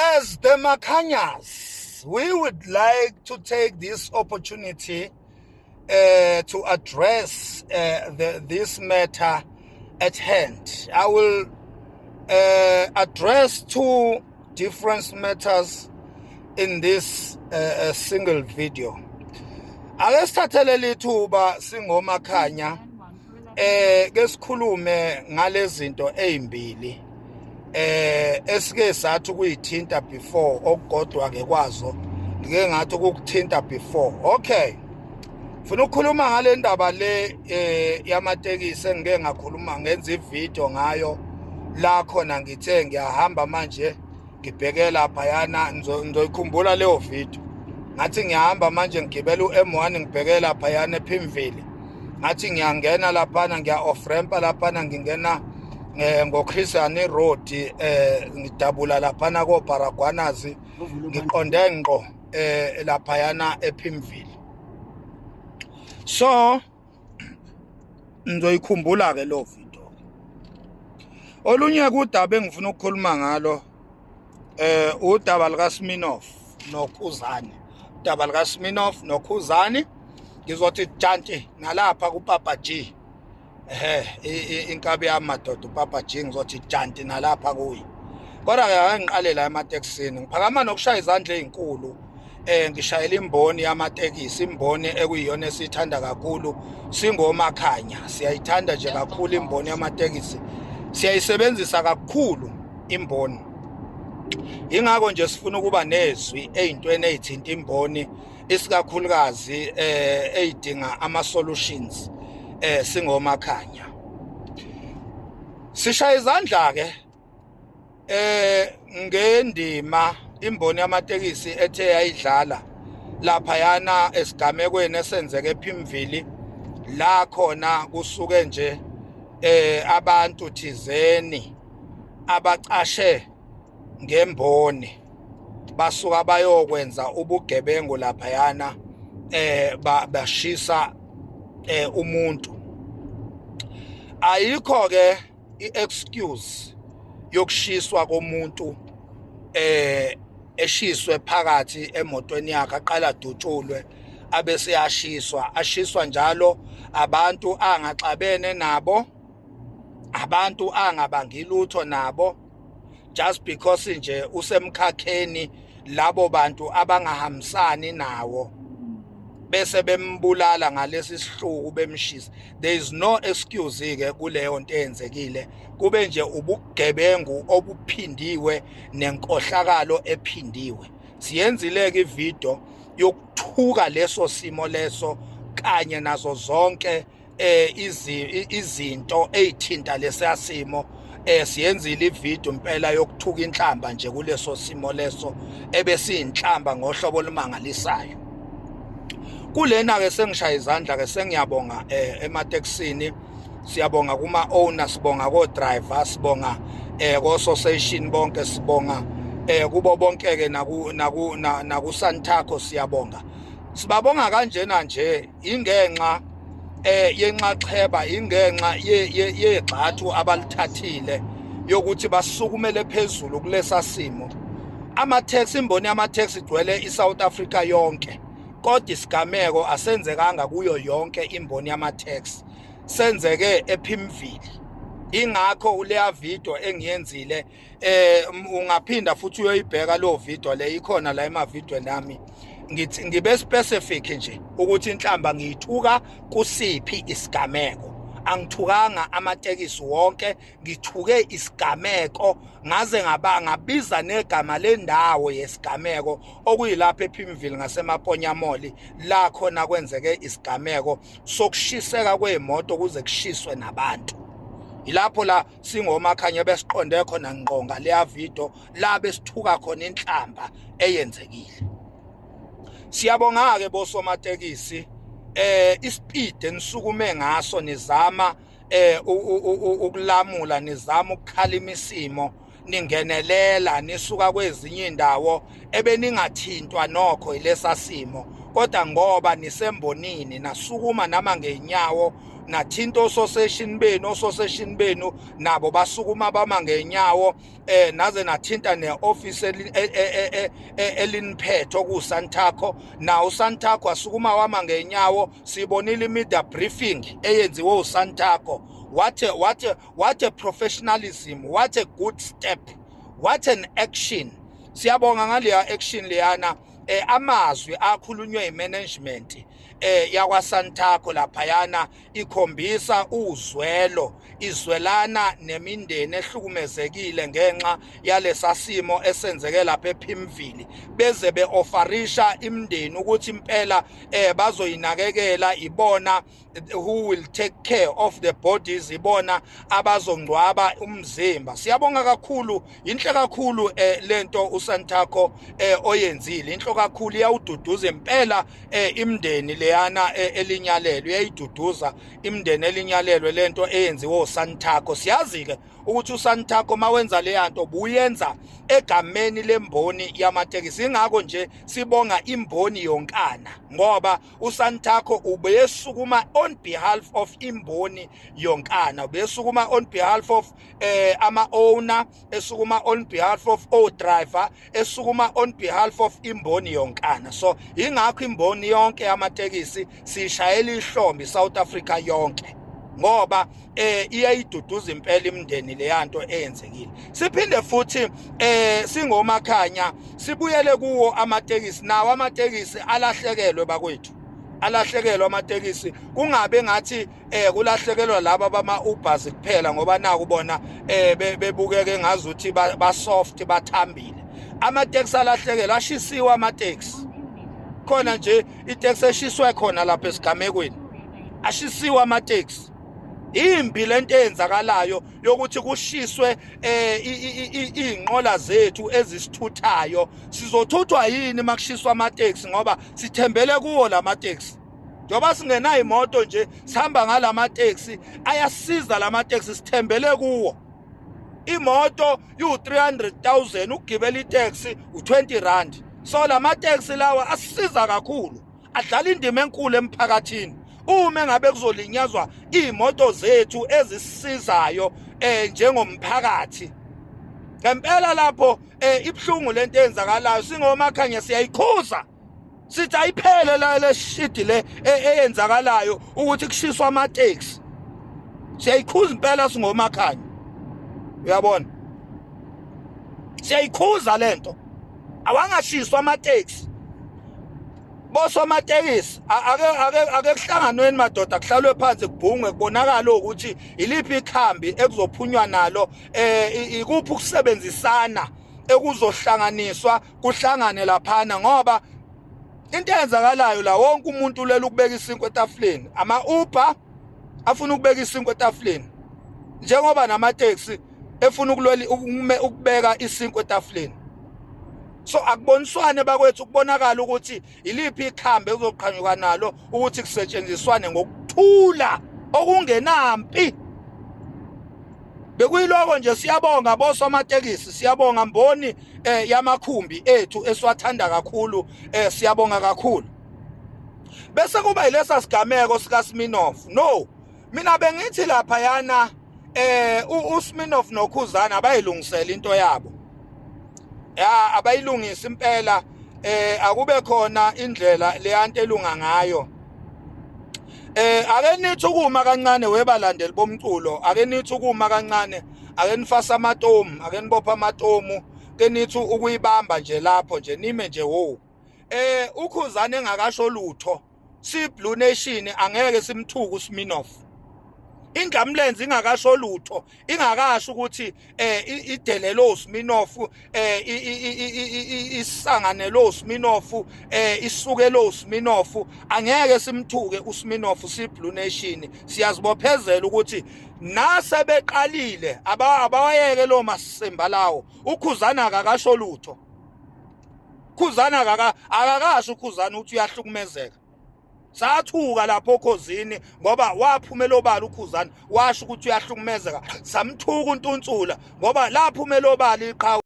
As the Makhanyas, we would like to take this opportunity to address this matter at hand. I will address two different matters in this single video. Ake sithathele lithuba singoMakhanya ke sikhulume ngalezinto ezimbili esike sathi ukuyithinta before, okukodwa ke kwazo ngike ngathi ukukuthinta before. Okay, funa ukukhuluma ngale ndaba le yamatekisi engike ngakhuluma, ngenza ivideo ngayo la khona. Ngithe ngiyahamba manje, ngibheke laphayana. Ngizoyikhumbula leyo video. Ngathi ngiyahamba manje, ngigibela u-M1, ngibheke laphayana ePimville. Ngathi ngiyangena laphana, ngiya off ramp laphana, ngingena ngoChris Hani Road, ngidabula laphana ko Baragwanath, ngiqonde ngqo laphayana ePimville. So ngizoyikhumbula ke lo video. Olunye kudaba engifuna ukukhuluma ngalo udaba lika Sminoff noKhuzani. Udaba lika Sminoff noKhuzani, ngizothi janti nalapha kuPapa G. Ehe, inkabi yami madoda, uPapa G, ngizothi janti nalapha kuyi. Kodwa ke ake ngiqale la ematekisini. Ngiphakama nokushaya izandla ezinkulu, ngishayela imboni yamatekisi, imboni ekuyiyona esiyithanda kakhulu singoMakhanya. Siyayithanda nje kakhulu imboni yamatekisi, siyayisebenzisa kakhulu imboni. Ingakho nje sifuna ukuba nezwi eyintweni ezithinta imboni, isikakhulukazi eyidinga ama solutions. SingoMakhanya sishaya izandla ke ngendima imboni yamatekisi ethe yayidlala laphayana esigamekweni esenzeke ePimville, la khona kusuke nje abantu thizeni abacashe ngemboni basuka bayokwenza ubugebengu laphayana, bashisa umuntu. Ayikho ke i-excuse yokushiswa komuntu, eshiswe phakathi emotweni yakhe, aqala dutshulwe, abese yashiswa, ashiswa njalo abantu angaxabene nabo, abantu angabangi lutho nabo, just because nje usemkhakheni labo bantu abangahambisani nawo, bese bembulala ngalesi sihluku, bemshisa. There is no excuse ke kuleyo nto eyenzekile. Kube nje ubugebengu obuphindiwe nenkohlakalo ephindiwe. Siyenzile ke ivideo yokuthuka leso simo leso kanye nazo zonke izinto ezithinta lesiya simo. Siyenzile ivideo impela yokuthuka inhlamba nje kuleso simo leso ebesiyinhlamba ngohlobo olumangalisayo. Kulena ke sengishaya izandla ke, sengiyabonga ematekisini. Siyabonga kuma owner, sibonga ko driver, sibonga ko association bonke, sibonga kubo bonke ke, naku Santaco siyabonga. Sibabonga kanjena nje ingenxa yenxaxheba, ingenxa yegxathu abalithathile yokuthi basukumele phezulu kulesa simo. Ama-taxi, imboni yama-taxi igcwele iSouth Africa yonke, kodwa isigameko asenzekanga kuyo yonke imboni yama-taxi, senzeke ePimville. Ingakho uleya video engiyenzile, ungaphinda futhi uyoyibheka lo video le, ikhona la emavidweni nami. Ngithi ngibe specific nje ukuthi inhlamba ngiyithuka kusiphi isigameko. Angithukanga amatekisi wonke, ngithuke isigameko, ngaze ngaba ngabiza negama lendawo yesigameko, okuyilapha ePimville ngaseMaponya Mall, la khona kwenzeke isigameko sokushiseka kwemoto kuze kushiswe nabantu. Ilapho la singoMakhanya besiqonde khona ngqo ngaleya video, la besithuka khona inhlamba eyenzekile. Siyabonga ke bosomatekisi ispeed enisukume ngaso, nizama ukulamula, nizama ukukhalima isimo, ningenelela nisuka kwezinye indawo ebeningathintwa nokho ilesa simo, kodwa ngoba nisembonini nasukuma nama ngeenyawo. Nathinta ososeshini benu, ososeshini benu nabo basukuma bama ngenyawo. Naze nathinta neoffice eliniphethe okuSantaco, na uSantaco asukuma wama ngenyawo. Sibonile media briefing eyenziwe uSantaco. What a professionalism, what a good step, what an action! Siyabonga ngaleya action leyana. Amazwi akhulunywe imanagement yakwa Santaco laphayana ikhombisa uzwelo, izwelana nemindeni ehlukumezekile ngenxa yalesa simo esenzeke lapha ePimville. Beze beofferisha imindeni ukuthi impela bazoyinakekela, ibona who will take care of the bodies, ibona abazongcwaba umzimba. Siyabonga kakhulu, inhle kakhulu lento uSantaco oyenzile, inhle kakhulu, iyawududuza impela imndeni leyana elinyalelwe, iyayiduduza imndeni elinyalelwe lento eyenziwe uSantaco. Siyazi ke ukuthi uSantaco mawenza leyanto buyenza egameni lemboni yamatekisi, ingakho nje sibonga imboni yonkana, ngoba uSantaco ubeyesukuma on behalf of imboni yonkana, ubeyesukuma on behalf of ama owner, esukuma on behalf of o driver, esukuma on behalf of imboni yonkana. So ingakho imboni yonke yamatekisi sishayela ihlombe, South Africa yonke, ngoba iyayiduduza impela imndeni leyanto eyenzekile. Siphinde futhi singomakhanya sibuyele kuwo amatekisi, nawo amatekisi alahlekelwe bakwethu, alahlekelwa amatekisi. Kungabe ngathi kulahlekelwa laba bama Ubers kuphela, ngoba naku bona bebukeke ngazuthi ba soft, bathambile. Amatekisi alahlekelwa, ashisiwe amatekisi khona nje, iteksi eshiswe khona lapha esigamekweni, ashisiwe amatekisi. Imbi lento eyenzakalayo yokuthi kushiswe inqola zethu ezisithuthayo. Sizothuthwa yini makushiswa amateksi? Ngoba sithembele kuwo lamateksi, njengoba singenayo imoto nje sihamba ngalamateksi. Ayasiza lamateksi, sithembele kuwo. Imoto yu-300,000, ukugibela iteksi u-20 rand. So lamateksi lawa asisiza kakhulu, adlala indima enkulu emphakathini. Uma ngabe kuzolinyazwa iy'moto zethu ezisisizayo njengomphakathi ngempela lapho ibhlungu lento eyenzakalayo. Singomakhanya siyayikhuza, sithi ayiphele la leshidi le eyenzakalayo ukuthi kushiswa amateksi. Siyayikhuza impela singomakhanya, uyabona, siyayikhuza lento, awangashiswa amateksi. Bosomatekisi, ake kuhlanganweni madoda, kuhlalwe phansi, kubhungwe, kubonakala ukuthi iliphi ikhambi ekuzophunywa nalo, ikuphi ukusebenzisana ekuzohlanganiswa, kuhlangane laphana, ngoba into eyenzakalayo la, wonke umuntu ulela ukubeka isinkwa etafuleni. Ama Uber afuna ukubeka isinkwa etafuleni njengoba namateksi efuna ukulwela ukubeka isinkwa etafuleni. So akuboniswane bakwethu, kubonakala ukuthi iliphi ikhambi ekuzoqhanyuka nalo ukuthi kusetshenziswane ngokuthula okungenampi. Bekuyiloko nje. Siyabonga bosomatekisi, siyabonga mboni yamakhumbi ethu esiwathanda kakhulu, siyabonga kakhulu. Bese kuba yilesa sigameko sika Sminoff. No, mina bengithi lapha yana uSminoff noKhuzana abayilungisela into yabo, ya, abayilungisa impela. Akube khona indlela leyanto elunga ngayo. Ake nithi ukuma kancane, webalandeli bomculo, ake nithi ukuma kancane, ake nifasa amatomu, ake nibopha amatomu, ke nithi ukuyibamba nje lapho nje, nime nje wo. UKhuzane engakasho lutho, si Blue Nation angeke simthuke uSminoff. Indlamlenze ingakasho lutho, ingakasho ukuthi idelelo uSminoff, isanganelo uSminoff, isukelo uSminoff, angeke simthuke uSminoff. Si Blue Nation siyazibophezela ukuthi nase beqalile abawayeke lo masimba lawo. UKhuzana akakasho lutho, Khuzana akakasho uKhuzana ukuthi uyahlukumezeka. Sathuka lapho okhozini ngoba waphumela obala uKhuzana washo ukuthi uyahlukumezeka. Samthuka uNtuntsula ngoba laphumela obala iqhawe.